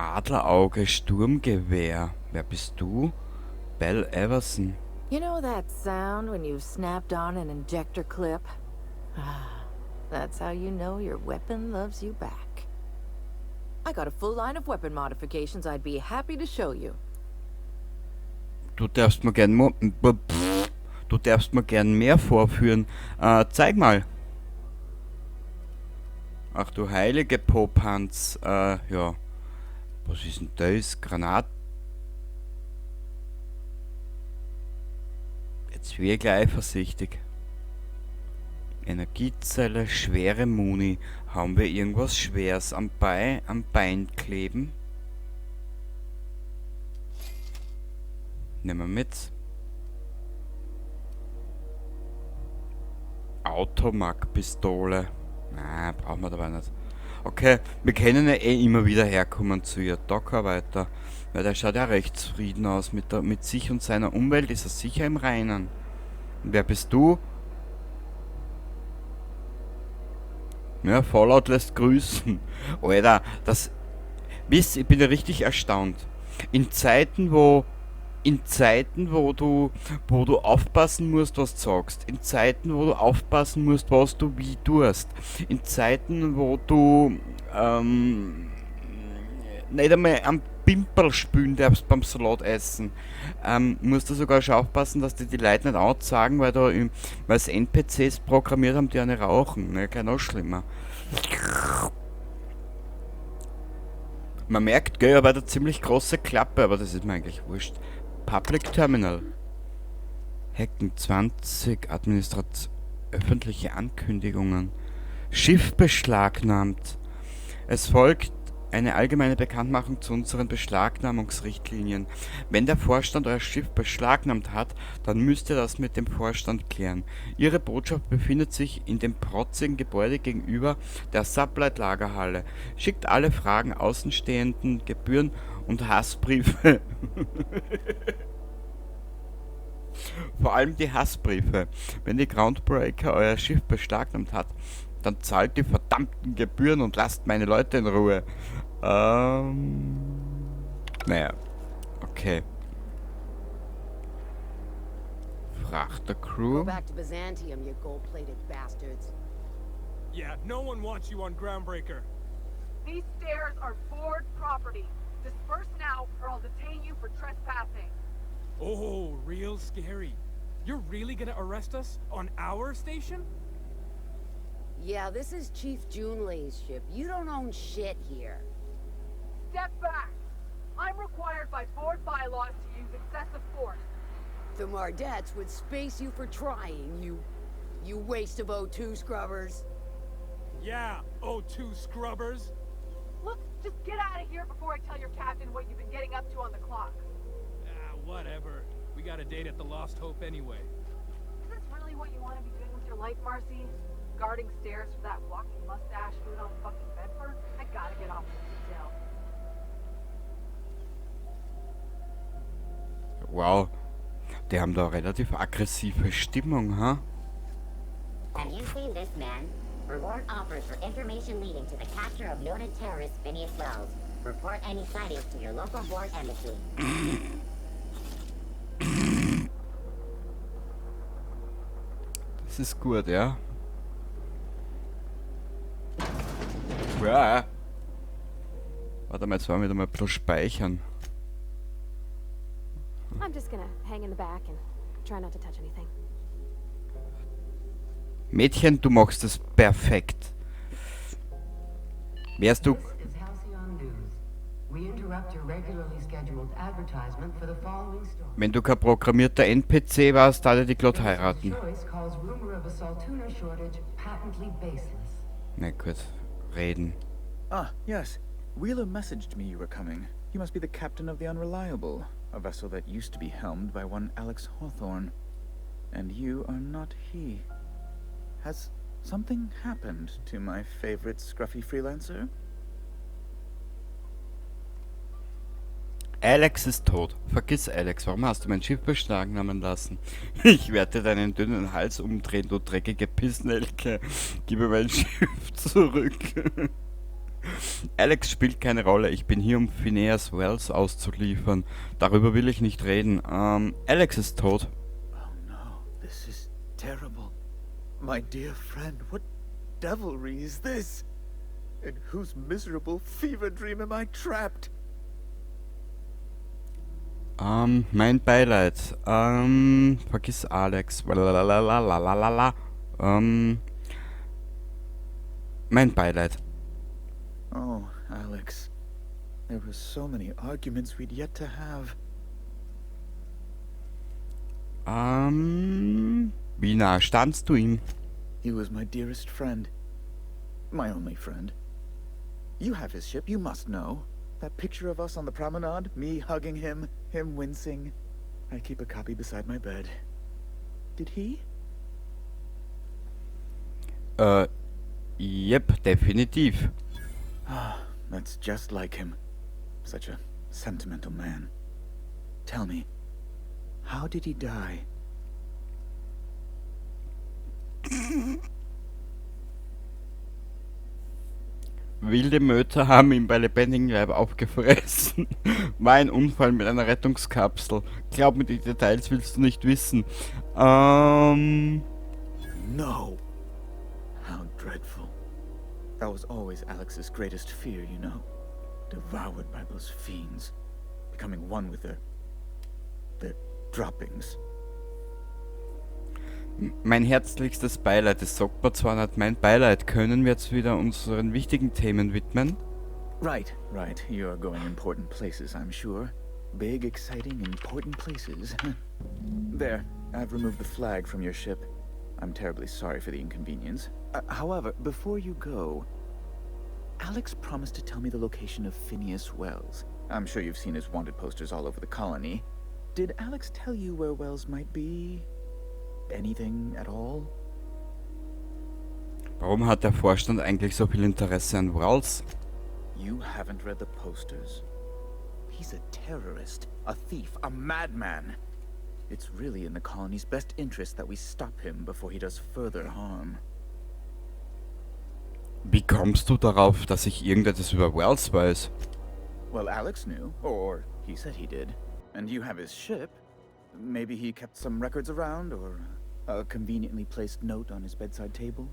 Adlerauge, Sturmgewehr. Wer bist du? Bell Everson. You know that sound when you've snapped on an injector clip? That's how you know your weapon loves you back. I got a full line of weapon modifications I'd be happy to show you. Du darfst mir gern du darfst mir gern mehr vorführen. Zeig mal. Ach du heilige Popanz. Ja. Was ist denn das? Granat. Jetzt wirklich eifersüchtig. Energiezelle, schwere Muni. Haben wir irgendwas Schweres am Bein kleben? Nehmen wir mit. Automag-Pistole. Na, brauchen wir dabei nicht. Okay, wir können ja eh immer wieder herkommen zu ihr. Dockarbeiter. Weil der schaut ja recht zufrieden aus. Mit sich und seiner Umwelt ist er sicher im Reinen. Und wer bist du? Ja, Fallout lässt grüßen. Alter, das... Wisst, ich bin ja richtig erstaunt. In Zeiten, wo du aufpassen musst, was du sagst. In Zeiten, wo du aufpassen musst, was du wie tust. In Zeiten, wo du nicht einmal am Pimperl spülen darfst beim Salat essen. Musst du sogar schon aufpassen, dass die Leute nicht anzeigen, weil es NPCs programmiert haben, die eine rauchen. Ne, kein noch schlimmer. Man merkt, gell, aber eine ziemlich große Klappe, aber das ist mir eigentlich wurscht. Public Terminal. Hacken 20, Administration, öffentliche Ankündigungen. Schiff beschlagnahmt. Es folgt eine allgemeine Bekanntmachung zu unseren Beschlagnahmungsrichtlinien. Wenn der Vorstand euer Schiff beschlagnahmt hat, dann müsst ihr das mit dem Vorstand klären. Ihre Botschaft befindet sich in dem protzigen Gebäude gegenüber der Sublight-Lagerhalle. Schickt alle Fragen, Außenstehenden, Gebühren und Hassbriefe. Vor allem die Hassbriefe. Wenn die Groundbreaker euer Schiff beschlagnahmt hat, dann zahlt die verdammten Gebühren und lasst meine Leute in Ruhe. Naja. Okay. Frachter-Crew. Go back to Byzantium, you gold-plated bastards. Yeah, no one wants you on Groundbreaker. These stairs are board property. Disperse now, or I'll detain you for trespassing. Oh, real scary. You're really gonna arrest us on our station? Yeah, this is Chief Junlei's ship. You don't own shit here. Step back. I'm required by board bylaws to use excessive force. The Mardets would space you for trying, you waste of O2 scrubbers. Yeah, O2 scrubbers. Look, just get out of here before I tell your captain what you've been getting up to on the clock. Ah, whatever. We got a date at the Lost Hope anyway. Is this really what you want to be doing with your life, Marcy? Guarding stairs for that walking mustache Rudolph fucking Bedford? I gotta get off this detail. Wow, die haben da relativ aggressive Stimmung, ha? Huh? Have you seen this man? Reward offers for information leading to the capture of noted terrorist Phineas Wells. Report any sightings to your local board embassy. Das ist gut, ja. Ja. Warte mal, jetzt wollen wir wieder mal ein bisschen speichern. I'm just gonna hang in the back and try not to touch anything. Mädchen, du machst es perfekt. Wärst du... Wenn du kein programmierter NPC warst, da hätte ich glatt heiraten. Na gut, reden. Ah, yes. Wheeler messaged me you were coming. You must be the captain of the Unreliable, a vessel that used to be helmed by one Alex Hawthorne. And you are not he. Has something happened to my favorite scruffy freelancer? Alex ist tot. Vergiss Alex. Warum hast du mein Schiff beschlagnahmen lassen? Ich werde deinen dünnen Hals umdrehen, du dreckige Pissnelke. Gib mir mein Schiff zurück. Alex spielt keine Rolle. Ich bin hier, um Phineas Welles auszuliefern. Darüber will ich nicht reden. Alex ist tot. Oh no, this is terrible. My dear friend, what devilry is this? In whose miserable fever dream am I trapped? Mein Beileid. Vergiss Alex. Lalalala. Mein Beileid. Oh, Alex. There were so many arguments we'd yet to have. Wie nah standst du ihm? He was my dearest friend. My only friend. You have his ship, you must know. That picture of us on the promenade, me hugging him, him wincing. I keep a copy beside my bed. Did he? Yep, definitiv. Ah, that's just like him. Such a sentimental man. Tell me, how did he die? Wilde Möter haben ihn bei lebendigem Leib aufgefressen. War ein Unfall mit einer Rettungskapsel. Glaub mir, die Details willst du nicht wissen. No. How dreadful. That was always Alex's greatest fear. Devoured by those fiends. Becoming one with their droppings. Mein herzlichstes Beileid. Das sagt man zwar nicht, mein Beileid. Können wir jetzt wieder unseren wichtigen Themen widmen? Right, right. You're going important places, I'm sure. Big, exciting, important places. There, I've removed the flag from your ship. I'm terribly sorry for the inconvenience. However, before you go, Alex promised to tell me the location of Phineas Welles. I'm sure you've seen his wanted posters all over the colony. Did Alex tell you where Welles might be? Anything at all? Warum hat der Vorstand eigentlich so viel Interesse an Welles? You haven't read the posters? He's a terrorist, a thief, a madman. It's really in the colony's best interest that we stop him before he does further harm. Wie kommst du darauf, dass ich irgendetwas über Welles weiß? Well, Alex knew, or he said he did. And you have his ship. Maybe he kept some records around, or a conveniently placed note on his bedside table.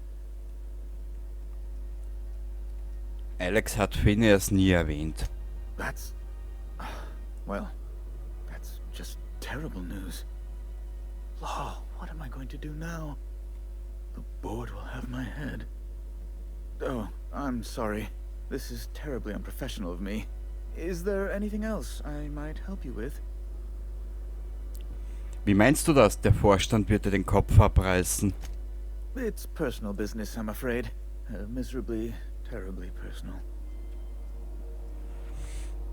Alex hat Phineas nie erwähnt. That's... Well, that's just terrible news. Law, what am I going to do now? The board will have my head. Oh, I'm sorry. This is terribly unprofessional of me. Is there anything else I might help you with? Wie meinst du das? Der Vorstand wird dir den Kopf abreißen. It's personal business, I'm afraid. Miserably, terribly personal.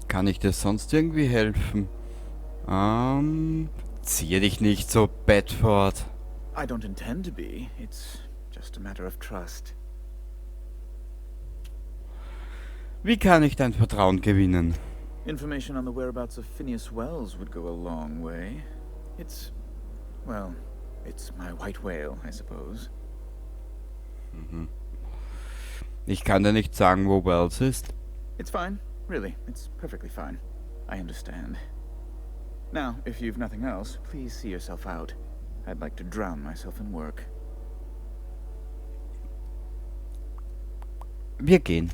Kann ich dir sonst irgendwie helfen? Zier dich nicht so, Bedford. I don't intend to be. It's just a matter of trust. Wie kann ich dein Vertrauen gewinnen? Information on the whereabouts of Phineas Welles would go a long way. It's... well, it's my white whale, I suppose. Ich kann dir nicht sagen, wo Welles ist. It's fine. Really, it's perfectly fine. I understand. Now, if you've nothing else, please see yourself out. I'd like to drown myself in work. Wir gehen.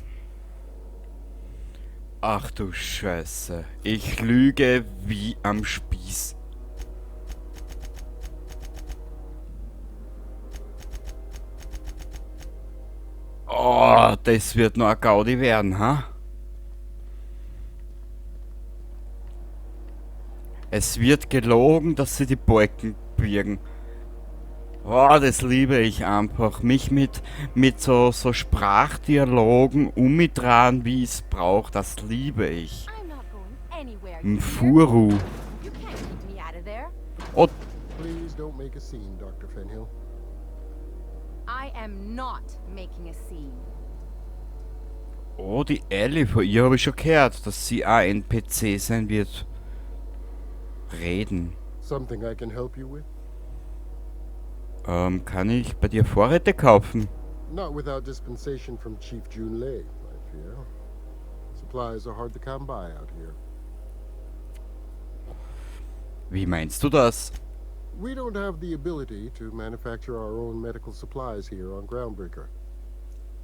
Ach du Scheiße. Ich lüge wie am Spieß. Oh, das wird noch ein Gaudi werden, ha? Es wird gelogen, dass sie die Balken birgen. Oh, das liebe ich einfach. Mich mit so Sprachdialogen umdrehen, wie ich's brauch, das liebe ich. I'm not going anywhere, Ein you hear? Furu. You can't keep me out of there. Oh. Please don't make a scene, Dr. Fenhill. I am not making a scene. Oh, die Ellie, von ihr habe ich schon gehört, dass sie auch NPC sein wird. Reden. Something I can help you with? Kann ich bei dir Vorräte kaufen? Not without dispensation from Chief Junlei, I fear. Supplies are hard to come by out here. Wie meinst du das? We don't have the ability to manufacture our own medical supplies here on Groundbreaker.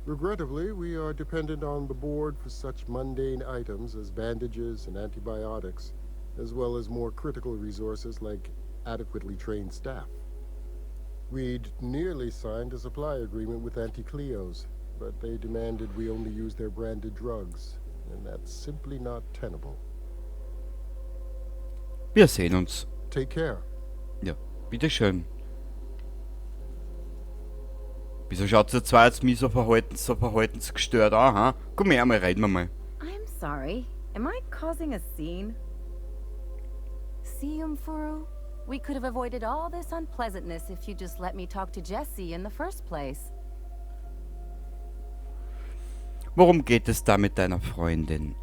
Regrettably, we are dependent on the board for such mundane items as bandages and antibiotics, as well as more critical resources like adequately trained staff. We'd nearly signed a supply agreement with Auntie Cleo's, but they demanded we only use their branded drugs, and that's simply not tenable. Wir sehen uns. Take care. Ja, bitteschön. Wieso schaut ihr zwei jetzt mich so verhaltensgestört an, ha? Komm her, mal reden wir mal. I'm sorry. Am I causing a scene? See, Umfuru? We could have avoided all this unpleasantness if you just let me talk to Jesse in the first place. Worum geht es da mit deiner Freundin?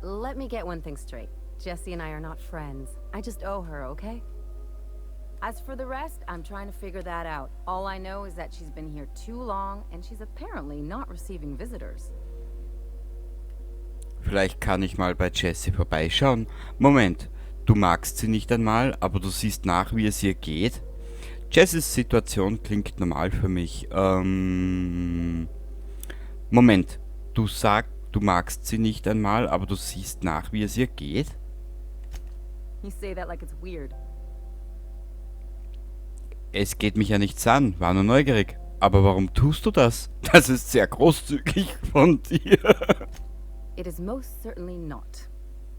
Let me get one thing straight. Jesse and I are not friends. I just owe her, okay? As for the rest, I'm trying to figure that out. All I know is that she's been here too long, and she's apparently not receiving visitors. Vielleicht kann ich mal bei Jessie vorbeischauen. Moment, du magst sie nicht einmal, aber du siehst nach, wie es ihr geht? Jessies Situation klingt normal für mich. Moment, du sagst, du magst sie nicht einmal, aber du siehst nach, wie es ihr geht? You say that like it's weird. Es geht mich ja nichts an, war nur neugierig. Aber warum tust du das? Das ist sehr großzügig von dir. It is most certainly not.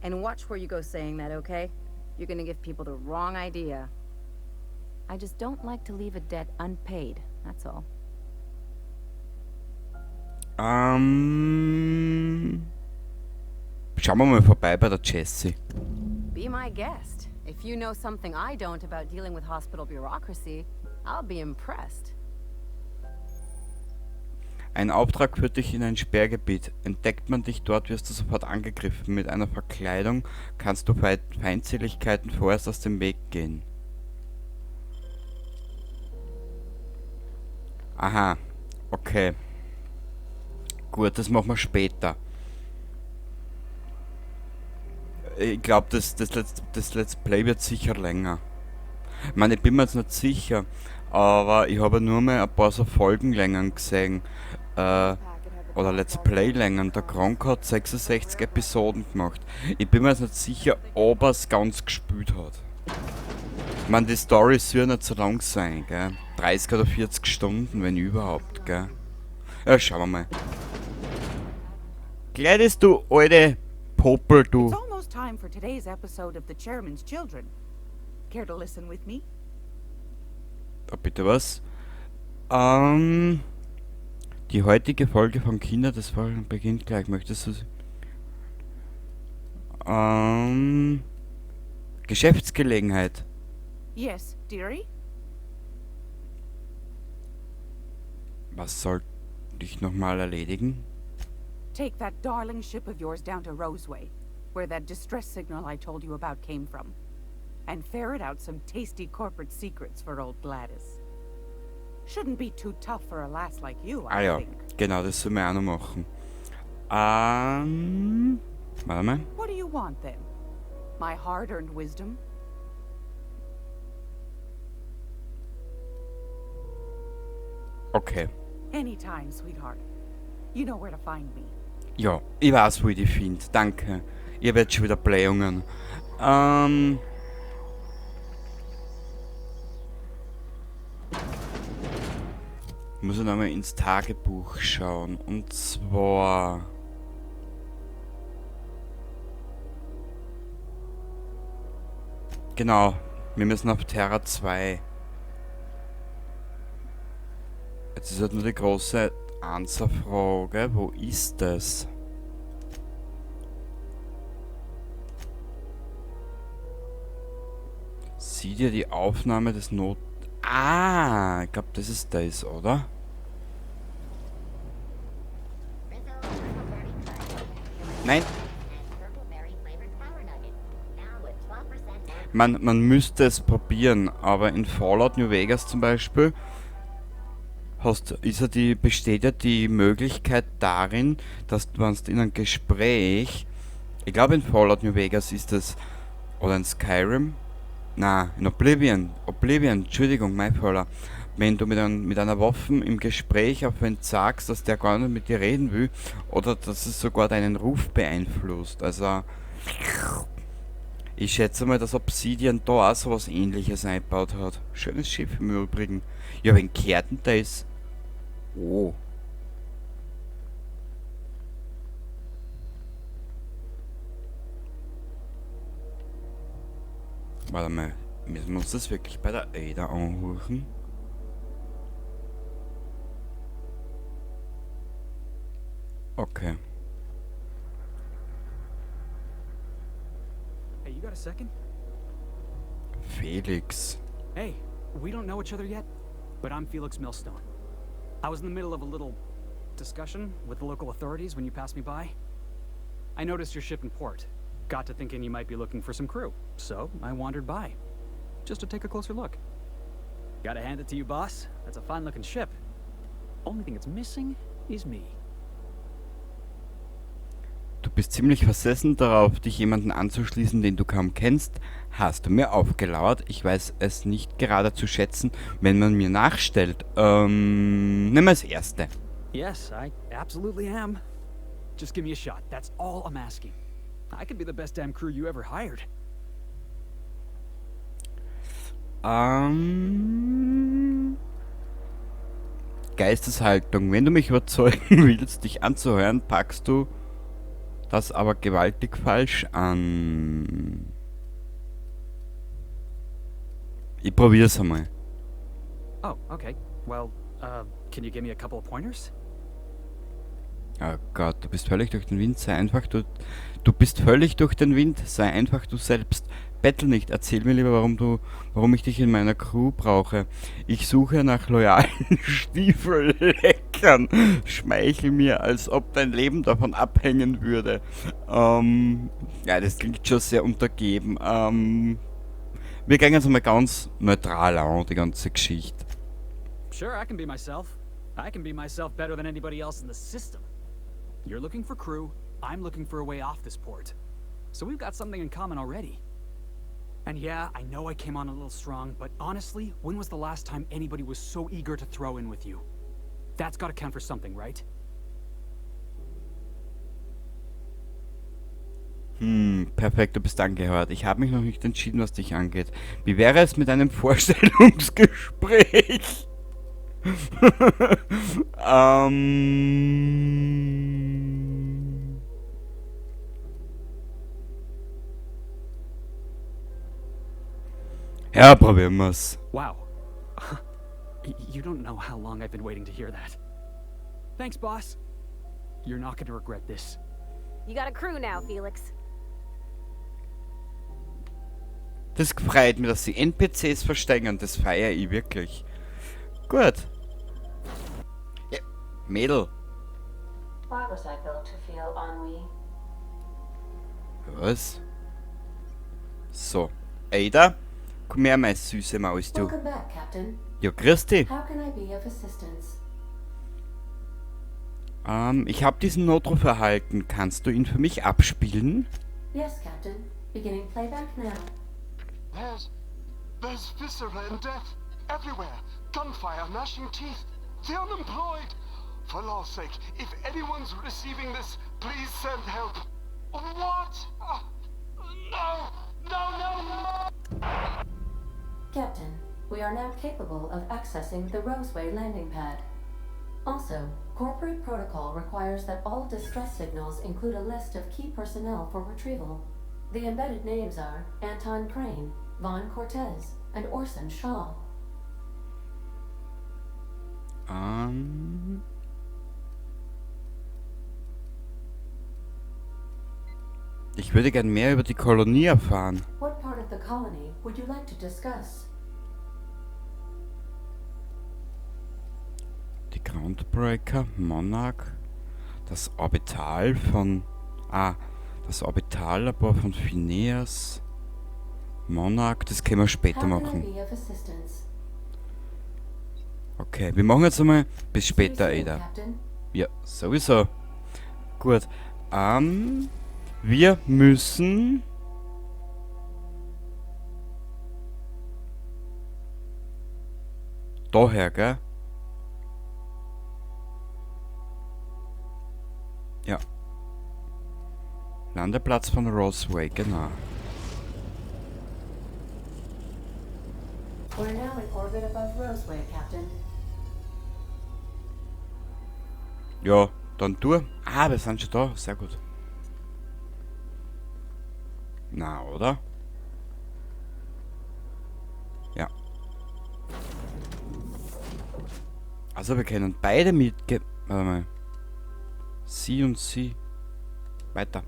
And watch where you go saying that, okay? You're gonna give people the wrong idea. I just don't like to leave a debt unpaid, that's all. Schauen wir mal vorbei bei der Jessie. Be my guest. If you know something I don't about dealing with hospital bureaucracy, I'll be impressed. Ein Auftrag führt dich in ein Sperrgebiet. Entdeckt man dich dort, wirst du sofort angegriffen. Mit einer Verkleidung kannst du Feindseligkeiten vorerst aus dem Weg gehen. Aha, okay. Gut, das machen wir später. Ich glaub, das Let's Play wird sicher länger. Ich meine, ich bin mir jetzt nicht sicher, aber ich habe nur mal ein paar so Folgenlängen gesehen. Oder Let's Play-Längen. Der Gronkh hat 66 Episoden gemacht. Ich bin mir jetzt nicht sicher, ob er's ganz gespielt hat. Ich meine, die Story soll ja nicht so lang sein, gell? 30 oder 40 Stunden, wenn überhaupt, gell? Ja, schauen wir mal. Gladys, du alte Popel, du. It's almost time for today's episode of The Chairman's Children. Care to listen with me? Da bitte was? Die heutige Folge von Kinder des Volkes beginnt gleich. Möchtest du sie? Geschäftsgelegenheit. Yes, dearie. Was soll ich nochmal erledigen? Take that darling ship of yours down to Roseway, where that distress signal I told you about came from, and ferret out some tasty corporate secrets for old Gladys. Shouldn't be too tough for a lass like you, I Ah ja, think. genau, das sollen wir auch noch machen. Warte mal. What do you want then? My hard-earned wisdom? Okay. Anytime, sweetheart. You know where to find me. Ja, ich weiß, wo ich die find. Danke. Ihr werdet schon wieder Blähungen. Muss ich nochmal ins Tagebuch schauen. Und zwar... Genau, wir müssen auf Terra 2. Jetzt ist halt nur die große Answerfrage, wo ist das? Sieh dir die Aufnahme des Not... Ah, ich glaub, das ist das, oder? Nein! Man müsste es probieren, aber in Fallout New Vegas zum Beispiel hast, ist ja die, besteht ja die Möglichkeit darin, dass du, wenn du in einem Gespräch, ich glaube in Fallout New Vegas ist das, oder in Skyrim, na, in Oblivion, Oblivion, Entschuldigung, mein Fehler, wenn du mit einer Waffe im Gespräch auf wen sagst, dass der gar nicht mit dir reden will, oder dass es sogar deinen Ruf beeinflusst, also ich schätze mal, dass Obsidian da auch sowas Ähnliches eingebaut hat. Schönes Schiff im Übrigen. Ja, wenn kehrt denn das? Oh. Warte mal, müssen wir uns das wirklich bei der Ada anhören? Okay. Hey, you got a second? Felix. Hey, we don't know each other yet, but I'm Felix Millstone. I was in the middle of a little discussion with the local authorities when you passed me by. I noticed your ship in port. Got to thinking you might be looking for some crew, so I wandered by, just to take a closer look. Gotta hand it to you, boss. That's a fine-looking ship. Only thing it's missing is me. Du bist ziemlich versessen darauf, dich jemanden anzuschließen, den du kaum kennst. Hast du mir aufgelauert? Ich weiß es nicht gerade zu schätzen, wenn man mir nachstellt. Nimm mal das erste. Yes, I absolutely am. Just give me a shot. That's all I'm asking. I could be the best damn crew you ever hired. Geisteshaltung. Wenn du mich überzeugen willst, dich anzuhören, packst du das aber gewaltig falsch an. Ich probier's einmal. Oh, okay. Well, can you give me a couple of pointers? Oh Gott, du bist völlig durch den Wind, sei einfach du. Du bist völlig durch den Wind, sei einfach du selbst. Bettel nicht, erzähl mir lieber, warum ich dich in meiner Crew brauche. Ich suche nach loyalen Stiefelleckern. Schmeichel mir, als ob dein Leben davon abhängen würde. Ja, das klingt schon sehr untergeben. Wir gehen jetzt mal ganz neutral an, die ganze Geschichte. Sure, I can be myself. I can be myself better than anybody else in the system. You're looking for crew, I'm looking for a way off this port. So we've got something in common already. And yeah, I know I came on a little strong, but honestly, when was the last time anybody was so eager to throw in with you? That's got to count for something, right? Perfekt, du bist angehört. Ich habe mich noch nicht entschieden, was dich angeht. Wie wäre es mit einem Vorstellungsgespräch? Ja, probieren wir's. Wow. You don't know how long I've been waiting to hear that. Thanks, boss. You're not going to regret this. You got a crew now, Felix. Das freut mich, dass sie N P Cs versteigern. Das feiere ich wirklich. Gut. Ja, Mädel. Why was I built to feel ennui? Was? So. Ada, komm her, meine süße Maus, du. Welcome back, Captain. Ja, grüß dich. How can I be of assistance? Ich hab diesen Notruf erhalten. Kannst du ihn für mich abspielen? Yes, Captain. Beginning playback now. There's viscera and death everywhere. Gunfire, gnashing teeth. The unemployed. For law's sake, if anyone's receiving this, please send help. What? No, no, no, no! Captain, we are now capable of accessing the Roseway landing pad. Also, corporate protocol requires that all distress signals include a list of key personnel for retrieval. The embedded names are Anton Crane, Vaughn Cortez, and Orson Shaw. Ich würde gern mehr über die Kolonie erfahren. What part of the colony would you like to discuss? Die Groundbreaker, Monarch, das Orbital von... Ah, das Orbitallabor von Phineas, Monarch, das können wir später How can I machen. be of assistance? Okay, wir machen jetzt einmal bis später, Ada. Captain. Ja, sowieso. Gut. Wir müssen... Daher, gell? Ja. Landeplatz von Roseway, genau. We're now in orbit above Roseway, Captain. Ja, dann du. Ah, wir sind schon da. Sehr gut. Na, oder? Ja. Also wir können beide mitge-, warte mal. Sie und sie. Weiter.